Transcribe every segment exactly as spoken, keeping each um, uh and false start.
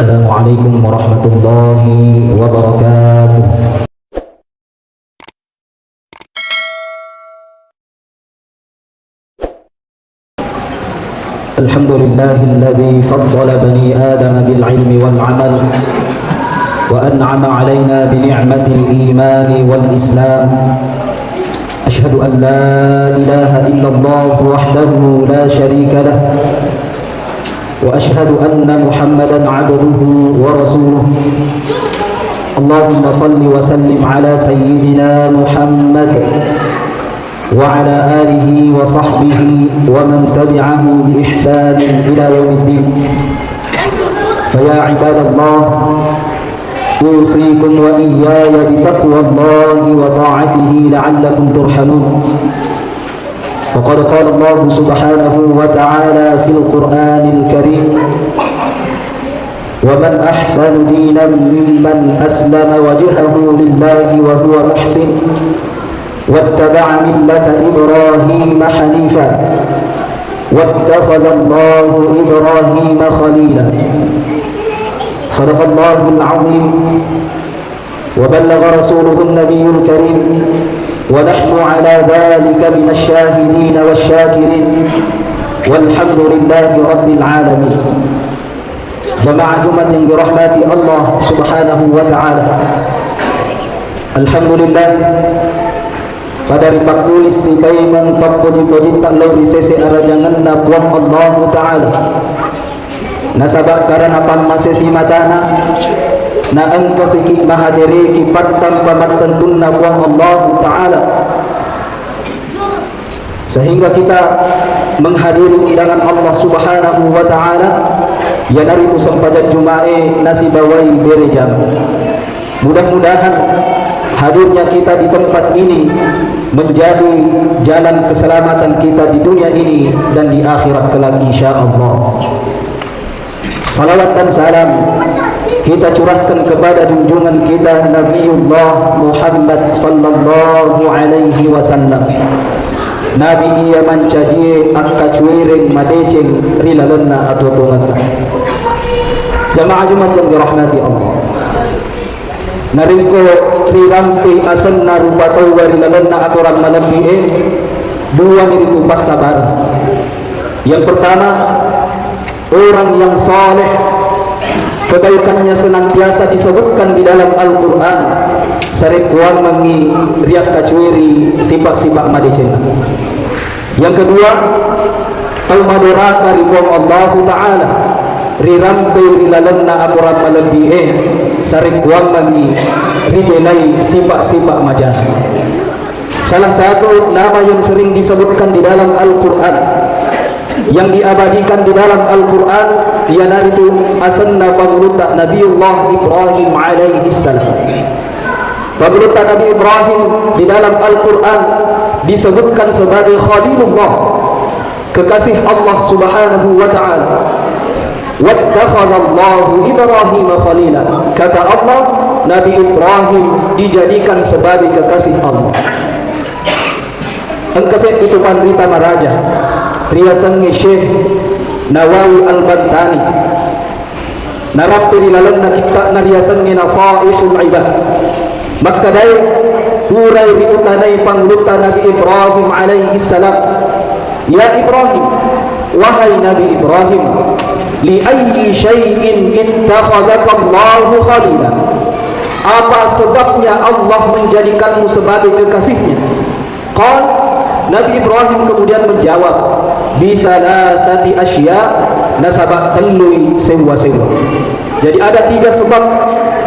السلام عليكم ورحمة الله وبركاته. الحمد لله الذي فضل بني آدم بالعلم والعمل، وأنعم علينا بنعمة الإيمان والإسلام. أشهد أن لا إله إلا الله وحده لا شريك له، وأشهد أن محمدا عبده ورسوله. اللهم صل وسلم على سيدنا محمد وعلى آله وصحبه ومن تبعه بإحسان إلى يوم الدين. فيا عباد الله، أوصيكم وإياي بتقوى الله وطاعته لعلكم ترحمون. وقد قال الله سبحانه وتعالى في القرآن الكريم: ومن أحسن دينا ممن أسلم وجهه لله وهو محسن واتبع ملة إبراهيم حنيفا واتخذ الله إبراهيم خليلا. صدق الله العظيم وبلغ رسوله النبي الكريم، ونحن على ذلك من الشاهدين والشاكرين، والحمد لله رب العالمين. Jamaah Jumat yang dirahmati Allah Subhanahu wa Ta'ala. Alhamdulillah, pada ripakkulissi paimeng pappoji-pojitta lao ri sese arajangenna Puang Allahu Ta'ala. Nasaba karena pammasesi matana, naengkasiki mahadereki pattampa mattentunna Puang Allahu Ta'ala. Sehingga kita menghadiri undangan Allah Subhanahu wa Ta'ala, iyanaritu sempajang Juma'e nasibawai bere jama. Mudah-mudahan hadirnya kita di tempat ini menjadi jalan keselamatan kita di dunia ini dan di akhirat kelak, insya Allah. Salawat dan salam kita curahkan kepada junjungan kita Nabiullah Muhammad sallallahu alaihi wasallam. Nabi iya mancajie akkacuereng madeceng ri lalenna atuo-tuongetta. Jamaah Jumat yang dirahmati Allah. Narekko rirampei asenna rupa tauwa ri lalenna akorang malebbi'e, duami ritu passabareng. Yang pertama, orang yang saleh, kebaikannya senantiasa disebutkan di dalam Al-Quran, sarekkuammengngi riakkacueri sifat-sifat madecenna. Yang kedua, tau madoraka ri Puang Allahu Ta'ala, rirampei ri lalenna akorang malebbi'e, sarekkuammengngi ribelai sifat-sifat majana. Salah satu nama yang sering disebutkan di dalam Al-Quran, yang diabadikan di dalam Al-Quran, iyanaritu asenna pangulutta Nabiullah Ibrahim alaihi salam. Pangulutta Nabi Ibrahim di dalam Al-Quran disebutkan sebagai Khalilullah, kekasih Allah Subhanahu wa Ta'ala. Wattakhadallahu Ibrahim khalila. Kata Allah, Nabi Ibrahim dijadikan sebagai kekasih Allah. Engka seddi tu panrita maraja, riasengnge Syekh Nawawi Al-Bantani. Narappe ri lalenna kitta'na riasengnge Nasaihul Ibad. Makkedae, purai riutanai pangulutta Nabi Ibrahim alaihi salam. Ya Ibrahim, wahai Nabi Ibrahim, li ayyi syai'in ittakhadhakallahu khalila? Apa sebabnya Allah menjadikanmu sebagai kekasihnya? Qal, Nabi Ibrahim kemudian menjawab, "Bi thalathati asya," nasaba tellui sewwa-sewwa. Jadi ada tiga sebab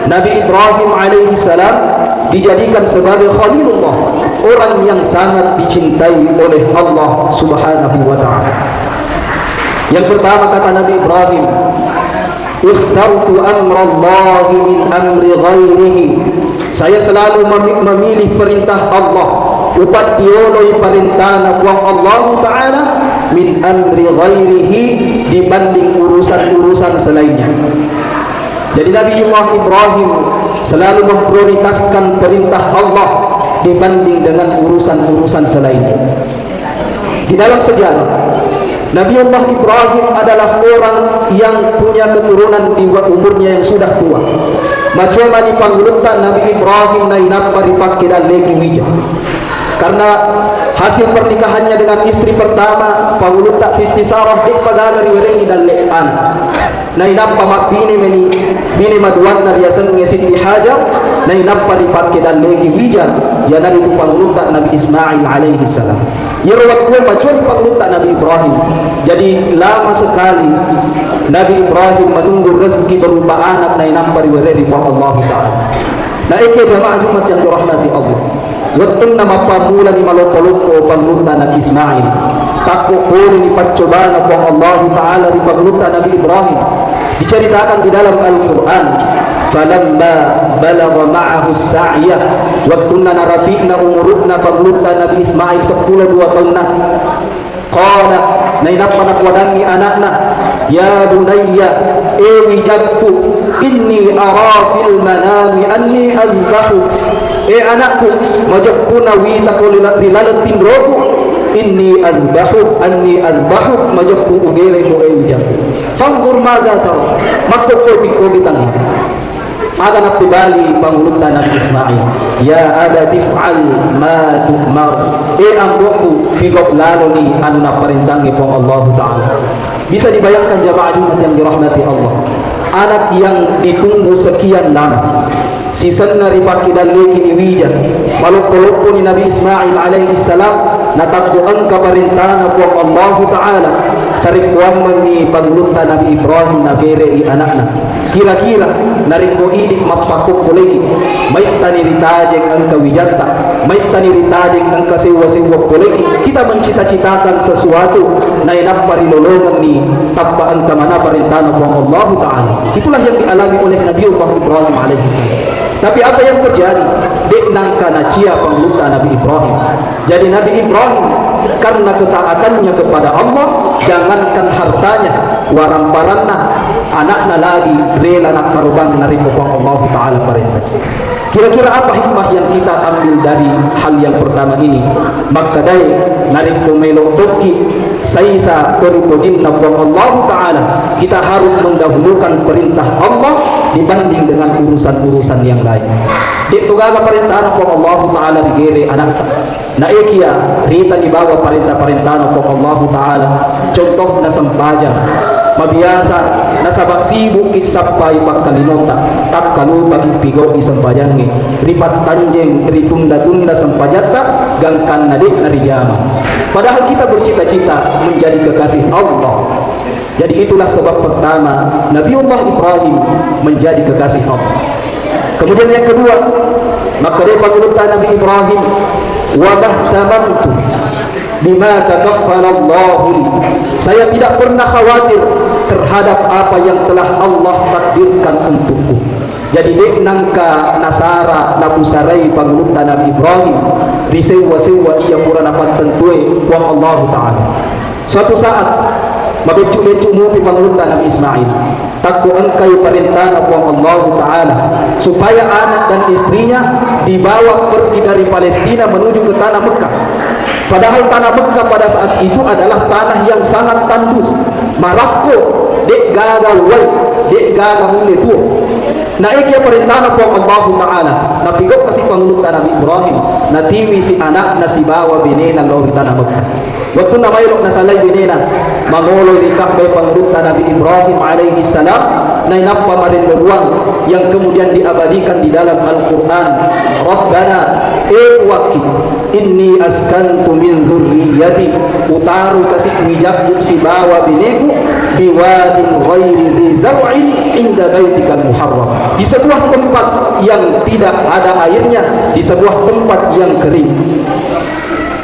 Nabi Ibrahim alaihi salam dijadikan sebagai Khalilullah, orang yang sangat dicintai oleh Allah Subhanahu wa Ta'ala. Yang pertama kata Nabi Ibrahim, "Ikhtartu amrallahi min amri ghairihi." Saya selalu memi-, memilih perintah Allah. Upaddioloi parentana Puang Allahu Ta'ala min amri ghairihi, dibanding urusan-urusan selainnya. Jadi Nabiullah Ibrahim selalu memprioritaskan perintah Allah dibanding dengan urusan-urusan selainnya. Di dalam sejarah, Nabiullah Ibrahim adalah orang yang punya keturunan di wa-, umurnya yang sudah tua. Macua mani pangulutta Nabi Ibrahim nainappa ripakke dalleki wija. Karena hasil pernikahannya dengan istri pertama, pangulutta Siti Sarah, de'pa gaga riwerengngi dalle anak. Nainappa mabbine meni, bine maduanna riasengnge Siti Hajar, nainappa ripakke dalleki wija, iyanaritu pangulutta Nabi Ismail alaihi salam. Iyaro wettué macuwai pangulutta Nabi Ibrahim. Jadi, lama sekali Nabi Ibrahim menunggu rezeki berupa anak nainappa riweréi ri Puang Allahu Ta'ala. Naékiya jamaah Jumat yang dirahmati Allah. Wettunna mappammulani maloppo-loppo pangulutta Nabi Ismail. Takko poleni paccobana Puang Allahu Ta'ala ri pangulutta Nabi Ibrahim. Diceritakan di dalam Al-Quran, "Falamma balagha ma'ahu sa'ya," wettunna narapi'na umuru'na pangulutta Nabi Ismail seppulo dua taunna, qala, nainappa nakuadangngi ana'na, "Ya bunayya, e wijakku, inni ara fil manami anni azbahu." E anakku, majeppu nawitako ri la-, ri laleng tinroku, inni azbahu, anni azbahu, majeppu ubelemo e wijakku. Fanzur madza tara. Makkokkoe pikkogi tangnga. Aga nappibali pangulutta Nabi Ismail, "Ya abati if'al ma tu'mar." E ambo'ku, pigau laloni anu napparentangngi Puang Allahu Ta'ala. Bisa dibayangkan jamaah Jumat yang dirahmati Allah. Anak yang ditunggu sekian lama. Sisenna ripakkidallekini wija, maloppo-lopponi Nabi Ismail alaihi salam, natakko engka parentana Puang Allahu Ta'ala, sarekkuammengngi pangulutta Nabi Ibrahim naberei anakna. Kira-kira narekko idi mappakkokkoleki, maittani ritajeng engka wijatta, maittani ritajeng engka sewwa-sewwa poleki, kita mencita-citakan sesuatu, nainappa rilolongenni tappa engka mana parentana Puang Allahu Ta'ala. Itulah yang dialami oleh Nabiullah Ibrahim alaihi salam. Tapi apa yang terjadi? Dek nangka nacia pangulutta Nabi Ibrahim. Jadi Nabi Ibrahim karena ketaatannya kepada Allah, jangankan hartanya, waramparanna, anakna lagi rela nakkarobang narekko Puang Allahu Ta'ala parentah. Kira-kira apa hikmah yang kita ambil dari hal yang pertama ini? Makkedai, narekko melo tokki saisa toripojinna Puang Allahu Ta'ala, kita harus mendahulukan perintah Allah dibanding dengan urusan-urusan yang lain. De'to gaga perintahna Puang Allahu Ta'ala rigere anakta. Naekia ritani bawa parenta-parentana Puang Allahu Ta'ala. Contohna sempajang. Mabiasa nasaba sibukki sappai pakkalinota, takkalupaki pigau'i sempajangnge. Ripattanjeng, ritunda-tunda sempajatta, gangkanna de'na rijama. Padahal kita bercita-cita menjadi kekasih Allah. Jadi itulah sebab pertama Nabiullah Ibrahim menjadi kekasih Allah. Kemudian yang kedua, makkeda pangulutta Nabi Ibrahim, "Wa mahtamamtu bima takaffalallahu li." Saya tidak pernah khawatir terhadap apa yang telah Allah takdirkan untukku. Jadi, de' nangka nasara napusarai pangulutta Nabi Ibrahim ri sewwa-sewwa iya pura napattentue Puang Allahu Ta'ala. Suatu saat, mabeccu-beccu mupi pangulutta Nabi Ismail. Takko engkai parentana Puang Allahu Ta'ala supaya anak dan istrinya dibawa pergi dari Palestina menuju ke tanah Mekah. Padahal tanah Mekah pada saat itu adalah tanah yang sangat tandus, marakko, de' gaga uwai, de' gaga mulle tuo. Naekia parentana Puang Allahu Ta'ala, napigau kasi pangulutta Nabi Ibrahim, natiwi si anakna sibawa benena lao ri tanah Mekah. Wettunna maelo nasalai benena, mangoloi ri Ka'bai pangulutta Nabi Ibrahim alaihi salam, nainappa marennuruang yang kemudian diabadikan di dalam Al-Quran. Rabbana, e Puakki, inni askantu min dzurriyyati, utaro kasi wijakku sibawa beneku, biwadin ghairi dzi zar'in inda baitikal muharram, di sebuah tempat yang tidak ada airnya, di sebuah tempat yang kering.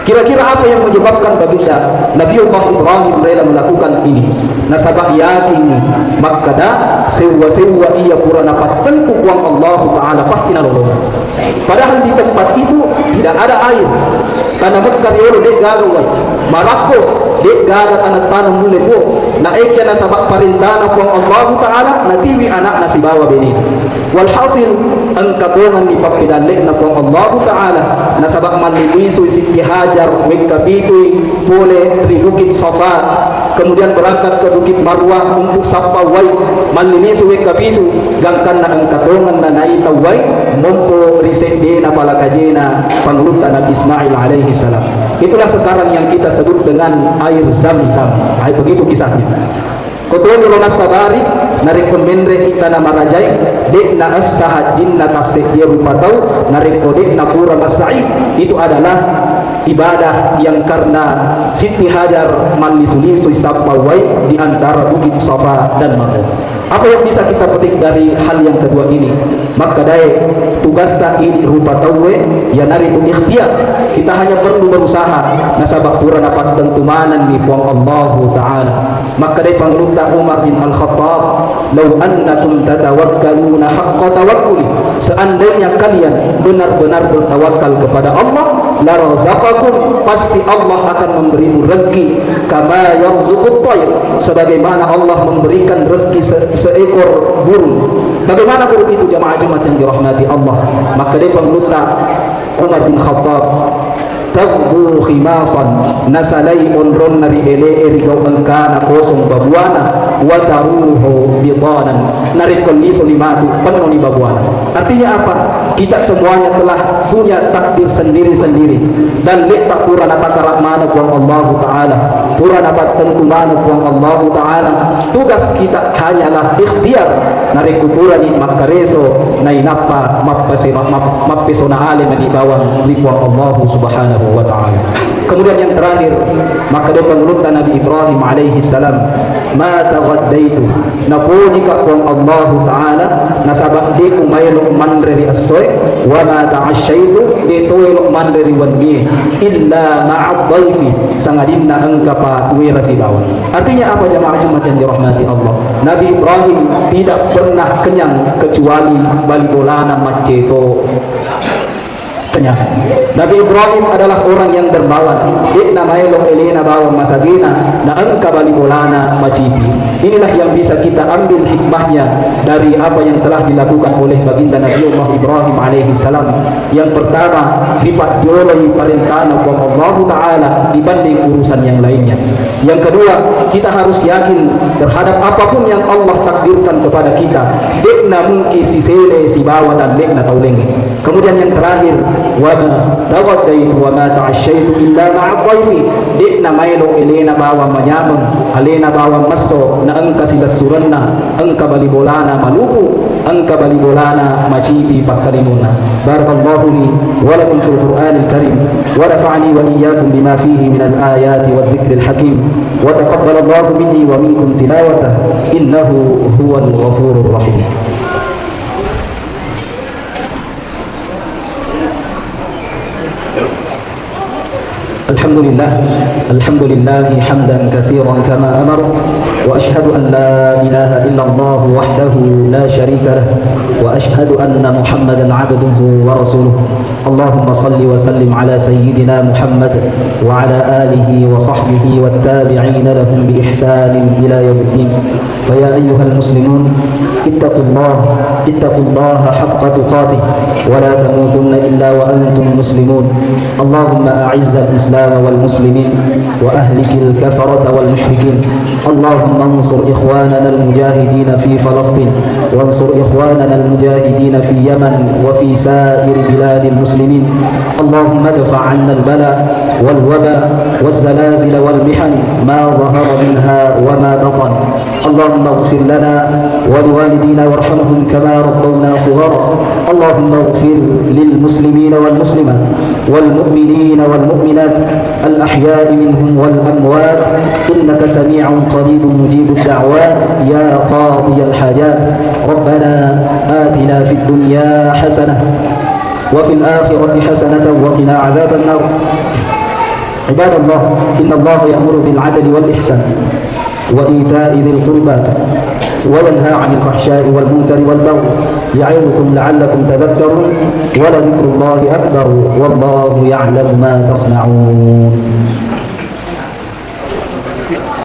Kira-kira apa yang menyebabkan baginda Nabiullah Ibrahim rela melakukan ini? Nasaba yakin makkeda sewwa-sewwa iya pura napattentu Puang Allahu Ta'ala pasti nalolong. Padahal di tempat itu tidak ada air. Tanah Mekah riolo de' gaga uwai. Marakko de' gaga tanah-tanah mulle tuo. Naekia nasaba parentana Puang Allahu Ta'ala, natiwi anakna sibawa benena. Walhasil, engka tonganni pappedalle'na Puang Allahu Ta'ala, nasaba mallilisui Siti Hajar wekka pitui pole ri Bukit Safa. Kemudian berangkat ke Bukit Marwah untuk sappa wai, mallisu wekka pitu, gangkanna engka tongeng na naita wai, mompo ri seddena palakajena pangulutta Nabi Ismail alaihi salam. Itulah sekarang yang kita sebut dengan air Zam-Zam. Ai, begitu kisahnya. Kotoni lo nassabari, narekko menre ittana marajai, de'na essa hajjinna tasseddia rupa tau, narekko de'na pura massa'i, itu adalah ibadah yang karena Siti Hajar mallisu-lisu sappa wai di antara Bukit Safa dan Marwah. Apa yang bisa kita petik dari hal yang kedua ini? Makkedae tugasta idi rupa tauwe, iyanaritu ikhtiar. Kita hanya perlu berusaha, nasaba pura napattentu manenni Puang Allahu Ta'ala. Makkedai Pangulutta Umar bin Al-Khattab, "Lau annakum tatawakkaluna haqqa tawakkuli," seandainya kalian benar-benar bertawakal kepada Allah, "larazaqakum," pasti Allah akan memberimu rezeki, "kama yarzuqut thair," sebagaimana Allah memberikan rezeki se- seekor burung. Bagaimana burung itu, jamaah Jumat yang dirahmati Allah? Makkedai Pangulutta Umar bin Khattab, "Taghdu khimasan," nasalai onronna ri ele'e ri gau engkana kosong babuana, "wa taruhu bitanan," narekko lisuni matu pennoni babuana. Artinya apa? Kita semuanya telah punya takdir sendiri-sendiri, dan le'ta pura natakara maneng Puang Allahu Ta'ala, pura napattentu maneng Puang Allahu Ta'ala. Tugas kita hanyalah ikhtiar, narekko purani makkareso, nainappa mappase- map- mappesona ale mani bawang ri Puang Allahu Subhanahu wa Ta'ala. Kemudian yang terakhir, makkeda Pangulutta Nabi Ibrahim alaihi salam, "Ma taghaddaitu," napojika Puang Allahu Ta'ala, nasaba de umaelo manre ri essoe, "wa ma ta'asyaitu," de toelo manre ri wennie, "illa ma'a dhaifi," sangadinna engkapa wera sibawa. Artinya apa, jamaah Jumat yang dirahmati Allah? Nabi Ibrahim tidak pernah kenyang kecuali bali bolana macceto kenyang. Nabi Ibrahim adalah orang yang dermawan. De'na maelo elena bawang masagena, na engka bali bolana macipi. Inilah yang bisa kita ambil hikmahnya dari apa yang telah dilakukan oleh Baginda Nabiullah Ibrahim alaihi salam. Yang pertama, ripaddioloi parentana Puang Allahu Ta'ala dibanding urusan yang lainnya. Yang kedua, kita harus yakin terhadap apapun yang Allah takdirkan kepada kita. De'na mungkin sisele sibawa dan de'na taulengnge. Kemudian yang terakhir, "Wa ma taghaddaitu wa ma ta'asyaitu illa ma'a dhaifi." De'na maelo elena bawang manyameng, alena bawang messo, na engka silessurenna, engka bali bolana malupu, engka bali bolana macipi pakkalingunna. Barakallahu li wa lakum fil Qur'anil Karim, wa nafa'ani wa iyyakum bima fihi minal ayati wadh dhikril hakim, wa taqabbalallahu minni wa minkum tilawatah, innahu huwal ghafurur rahim. الحمد لله. الحمد لله حمدا كثيرا كما أمر، وأشهد أن لا إله إلا الله وحده لا شريك له، وأشهد أن محمدا عبده ورسوله. اللهم صل وسلم على سيدنا محمد وعلى آله وصحبه والتابعين لهم بإحسان إلى يوم الدين. فيا أيها المسلمون، اتقوا الله، اتقوا الله حق تقاته، ولا تموتن إلا وأنتم مسلمون. اللهم أعز الإسلام والمسلمين، وأهلك الكفرة والمشركين. اللهم انصر إخواننا المجاهدين في فلسطين، وانصر إخواننا المجاهدين في اليمن وفي سائر بلاد المسلمين. اللهم ادفع عنا البلاء والوباء والزلازل والمحن ما ظهر منها وما بطن. اللهم اغفر لنا ولوالدينا وارحمهم كما ربونا صغارا. اللهم اغفر للمسلمين والمسلمات والمؤمنين والمؤمنات الأحياء منهم والأموات، إنك سميع قريب مجيب الدعوات يا قاضي الحاجات. ربنا آتنا في الدنيا حسنة وفي الآخرة حسنة وقنا عذاب النار. عباد الله، إن الله يأمر بالعدل والإحسان وإيتاء ذي القربى وينهى عن الفحشاء والمنكر والبغي يعظكم لعلكم تذكرون، ولذكر الله أكبر والله يعلم ما تصنعون.